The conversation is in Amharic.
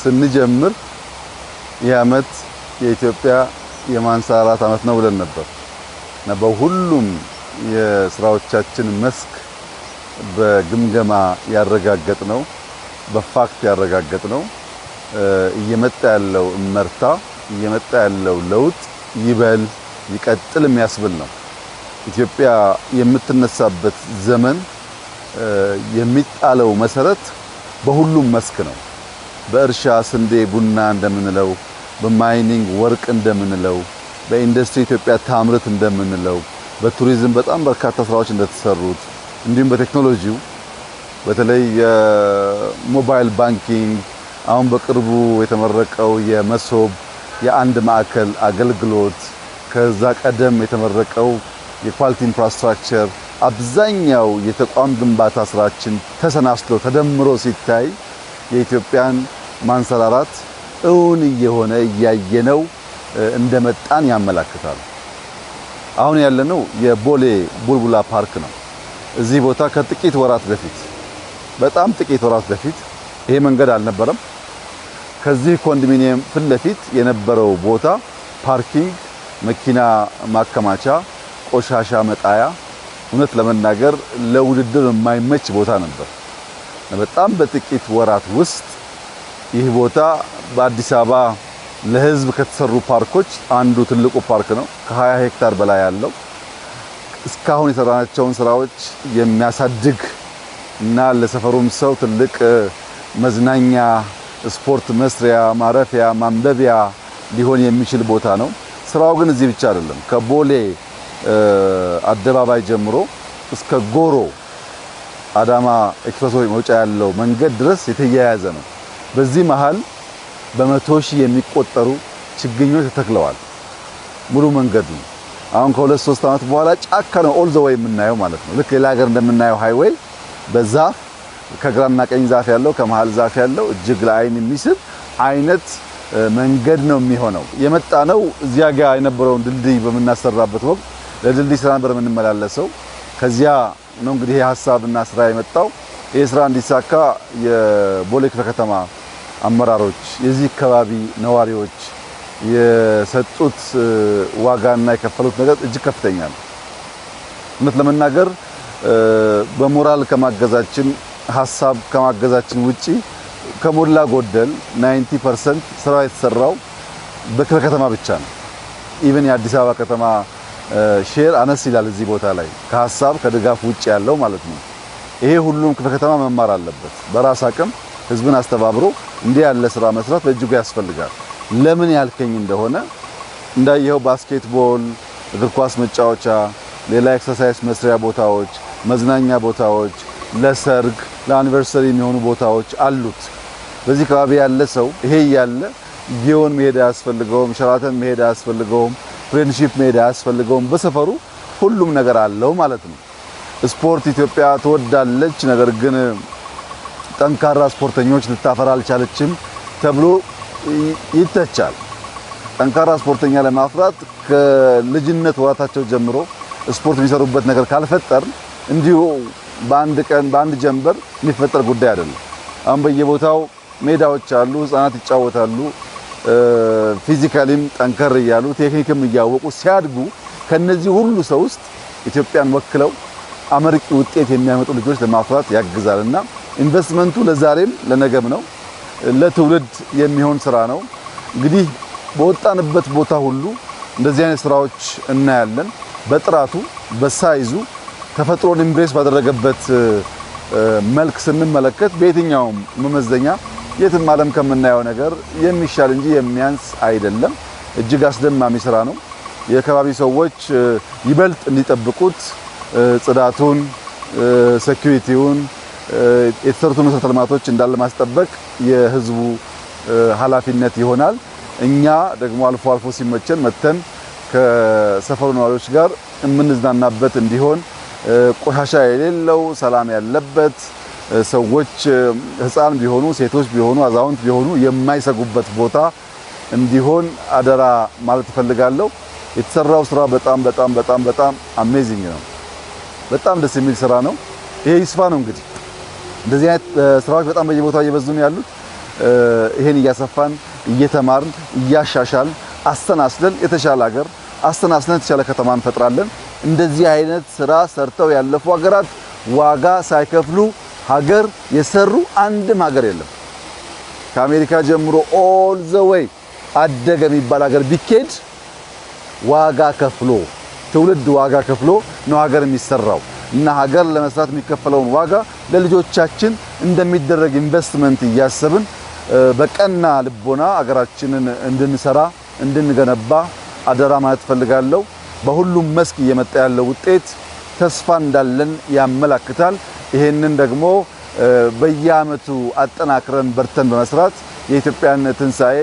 ስንጀምር ይህ ዓመት የኢትዮጵያ የማንሰራራት ዓመት ነው ብለን ነበር እና በሁሉም የስራዎቻችን መስክ በግምገማ ያረጋገጥነው፣ በ fact ያረጋገጥነው እየመጣ ያለው እመርታ፣ እየመጣ ያለው ለውጥ ይበል ይቀጥል የሚያስብል ነው። ኢትዮጵያ የምትነሳበት ዘመን የሚጣለው መሰረት በሁሉም መስክ ነው። በእርሻ ስንዴ፣ ቡና እንደምንለው፣ በ mining ወርቅ እንደምንለው፣ በኢንዱስትሪ ኢትዮጵያ ታምርት እንደምንለው፣ በቱሪዝም በጣም በርካታ ስራዎች እንደተሰሩት፣ እንዲሁም በቴክኖሎጂው በተለይ የ mobile banking፣ አሁን በቅርቡ የተመረቀው የመሶብ የአንድ ማዕከል አገልግሎት፣ ከዛ ቀደም የተመረቀው የ quality infrastructure፣ አብዛኛው የተቋም ግንባታ ስራችን ተሰናስሎ ተደምሮ ሲታይ የኢትዮጵያን ማንሰራራት እውን እየሆነ እያየነው እንደመጣን ያመላክታል። አሁን ያለነው የቦሌ ቡልቡላ ፓርክ ነው። እዚህ ቦታ ከጥቂት ወራት በፊት፣ በጣም ጥቂት ወራት በፊት ይሄ መንገድ አልነበረም። ከዚህ ኮንዶሚኒየም ፊት ለፊት የነበረው ቦታ parking፣ መኪና ማከማቻ፣ ቆሻሻ መጣያ፣ እውነት ለመናገር ለውድድር የማይመች ቦታ ነበር። በጣም በጥቂት ወራት ውስጥ ይህ ቦታ በአዲስ አበባ ለሕዝብ ከተሰሩ ፓርኮች አንዱ ትልቁ ፓርክ ነው። ከ20 ሄክታር በላይ ያለው፣ እስካሁን የሰራናቸውን ስራዎች የሚያሳድግ እና ለሰፈሩም ሰው ትልቅ መዝናኛ፣ ስፖርት መስሪያ፣ ማረፊያ፣ ማንበቢያ ሊሆን የሚችል ቦታ ነው። ስራው ግን እዚህ ብቻ አይደለም። ከቦሌ አደባባይ ጀምሮ እስከ ጎሮ አዳማ expressway መውጫ ያለው መንገድ ድረስ የተያያዘ ነው። በዚህ መሃል በ100,000 የሚቆጠሩ ችግኞች ተተክለዋል። ሙሉ መንገዱ አሁን ከ2-3 ዓመት በኋላ ጫካ ነው all the way የምናየው ማለት ነው። ልክ ሌላ ሀገር እንደምናየው highway በዛፍ ከግራና ቀኝ ዛፍ ያለው፣ ከመሃል ዛፍ ያለው፣ እጅግ ለአይን የሚስብ አይነት መንገድ ነው የሚሆነው። የመጣነው እዚያ ጋር የነበረውን ድልድይ በምናሰራበት ወቅት ለድልድይ ስራ ነበር የምንመላለሰው። ከዚያ ነው እንግዲህ ይሄ ሀሳብና ስራ የመጣው። ይህ ስራ እንዲሳካ የቦሌ ክፍለ ከተማ አመራሮች፣ የዚህ አካባቢ ነዋሪዎች የሰጡት ዋጋና የከፈሉት ነገር እጅግ ከፍተኛ ነው። እውነት ለመናገር በሞራል ከማገዛችን፣ ሀሳብ ከማገዛችን ውጪ ከሞላ ጎደል 90% ስራ የተሰራው በክፍለ ከተማ ብቻ ነው። Even የአዲስ አበባ ከተማ share አነስ ይላል እዚህ ቦታ ላይ ከሀሳብ ከድጋፍ ውጭ ያለው ማለት ነው። ይሄ ሁሉም ክፍለ ከተማ መማር አለበት። በራስ አቅም ህዝብን አስተባብሮ እንዲህ ያለ ስራ መስራት በእጅጉ ያስፈልጋል። ለምን ያልከኝ እንደሆነ እንዳየኸው basketball፣ እግር ኳስ መጫወቻ፣ ሌላ exercise መስሪያ ቦታዎች፣ መዝናኛ ቦታዎች፣ ለሰርግ ለ anniversary የሚሆኑ ቦታዎች አሉት። በዚህ አካባቢ ያለ ሰው ይሄ እያለ ጊዮን መሄድ አያስፈልገውም፣ ሸራተን መሄድ አያስፈልገውም፣ ፍሬንድሺፕ መሄድ አያስፈልገውም። በሰፈሩ ሁሉም ነገር አለው ማለት ነው። ስፖርት ኢትዮጵያ ትወዳለች፣ ነገር ግን ጠንካራ ስፖርተኞች ልታፈራ አልቻለችም ተብሎ ይተቻል። ጠንካራ ስፖርተኛ ለማፍራት ከልጅነት ወራታቸው ጀምሮ ስፖርት የሚሰሩበት ነገር ካልፈጠርን እንዲሁ በአንድ ቀን በአንድ ጀንበር የሚፈጠር ጉዳይ አይደለም። አሁን በየቦታው ሜዳዎች አሉ፣ ህጻናት ይጫወታሉ። Physically ም ጠንከር እያሉ ቴክኒክም እያወቁ ሲያድጉ ከነዚህ ሁሉ ሰው ውስጥ ኢትዮጵያን ወክለው አመርቂ ውጤት የሚያመጡ ልጆች ለማፍራት ያግዛል እና ኢንቨስትመንቱ ለዛሬም ለነገም ነው፣ ለትውልድ የሚሆን ስራ ነው። እንግዲህ በወጣንበት ቦታ ሁሉ እንደዚህ አይነት ስራዎች እናያለን። በጥራቱ፣ በ size ኡ፣ ተፈጥሮን embrace ባደረገበት መልክ ስንመለከት በየትኛውም መመዘኛ የትም ዓለም ከምናየው ነገር የሚሻል እንጂ የሚያንስ አይደለም። እጅግ አስደማሚ ስራ ነው። የከባቢ ሰዎች ይበልጥ እንዲጠብቁት ጽዳቱን፣ security ውን፣ የተሰሩት መሰረተ ልማቶች እንዳለ ማስጠበቅ የህዝቡ ኃላፊነት ይሆናል። እኛ ደግሞ አልፎ አልፎ ሲመቸን መጥተን ከሰፈሩ ነዋሪዎች ጋር የምንዝናናበት እንዲሆን፣ ቆሻሻ የሌለው፣ ሰላም ያለበት፣ ሰዎች ህፃን ቢሆኑ፣ ሴቶች ቢሆኑ፣ አዛውንት ቢሆኑ የማይሰጉበት ቦታ እንዲሆን አደራ ማለት እፈልጋለሁ። የተሰራው ስራ በጣም በጣም በጣም በጣም amazing ነው። በጣም ደስ የሚል ስራ ነው። ይሄ ይስፋ ነው እንግዲህ። እንደዚህ አይነት ስራዎች በጣም በየቦታው እየበዙ ነው ያሉት። ይሄን እያሰፋን፣ እየተማርን፣ እያሻሻልን፣ አሰናስለን የተሻለ ሀገር፣ አሰናስለን የተሻለ ከተማ እንፈጥራለን። እንደዚህ አይነት ስራ ሰርተው ያለፉ ሀገራት፣ ዋጋ ሳይከፍሉ ሀገር የሰሩ አንድም ሀገር የለም። ከአሜሪካ ጀምሮ all the way አደገ የሚባል ሀገር ቢኬድ ዋጋ ከፍሎ፣ ትውልድ ዋጋ ከፍሎ ነው ሀገር የሚሰራው። እና ሀገር ለመስራት የሚከፈለውን ዋጋ ለልጆቻችን እንደሚደረግ ኢንቨስትመንት እያሰብን በቀና ልቦና ሀገራችንን እንድንሰራ፣ እንድንገነባ አደራ ማለት እፈልጋለሁ። በሁሉም መስክ እየመጣ ያለው ውጤት ተስፋ እንዳለን ያመላክታል። ይሄንን ደግሞ በየአመቱ አጠናክረን በርተን በመስራት የኢትዮጵያን ትንሳኤ